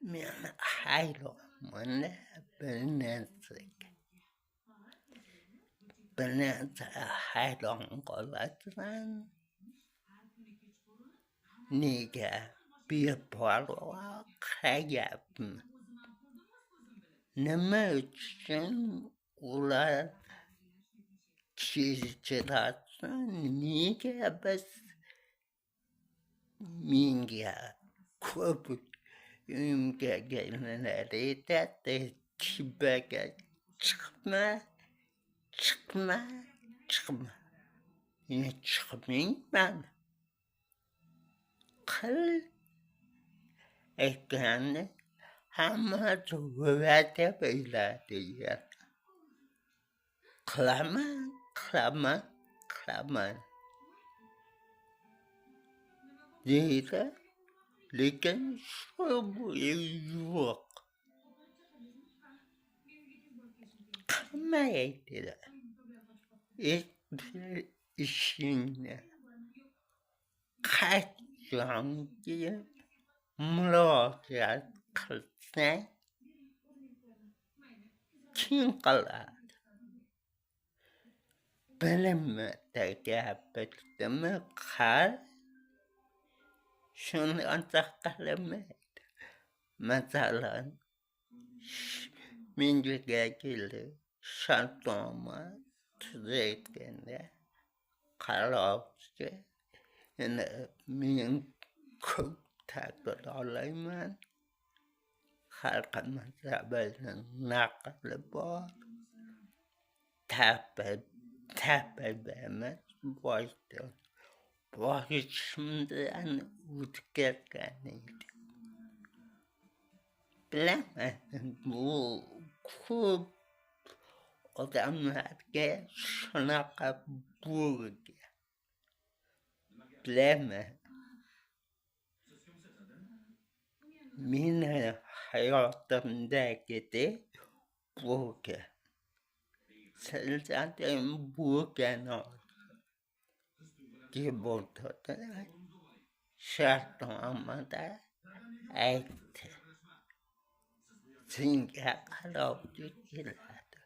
Men hayronman bir narsaga. Bir narsaga hayron qolasan. Nega beparvo qarayapman? Nima uchun ular kechiradi? Nega biz menga ko'p uyimga kelinlar aytadi, tepaga chiqma, chiqma, chiqma. Men chiqmayman. Qil aytganni hammasi va'da beradi. Qilaman, qilaman, qilaman deydi, lekin shu yo'q. Qilmaydi. Hech bir ishingni qachonki murojaat qilsang, kim qiladi? Bilimni gapirdimi, qil, shuni qilinmaydi. Masalan, menga kelib shartnoma tuzayotganda qarovchi, endi men ko'p takrorlayman. Xalqimizda bizni naqli bor. Tapib emas, boshdan boshimdan o'tkazgan edim. Bilaman, bu ko'p odamlarga shunaqa bo'lgan. Bilaman. Meni hayotimdagidek bo'lgan. Sizlarda bo'lgan deb o'tirdi. Shartnomada aytdi. Senga qarovchi keladi.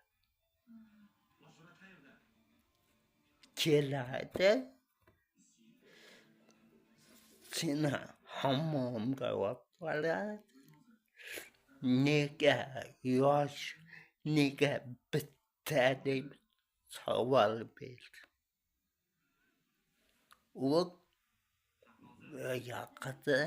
Keladi. Seni hammomga olib boradi. Nega yosh, nega bitta deb savol berdi. U yoqada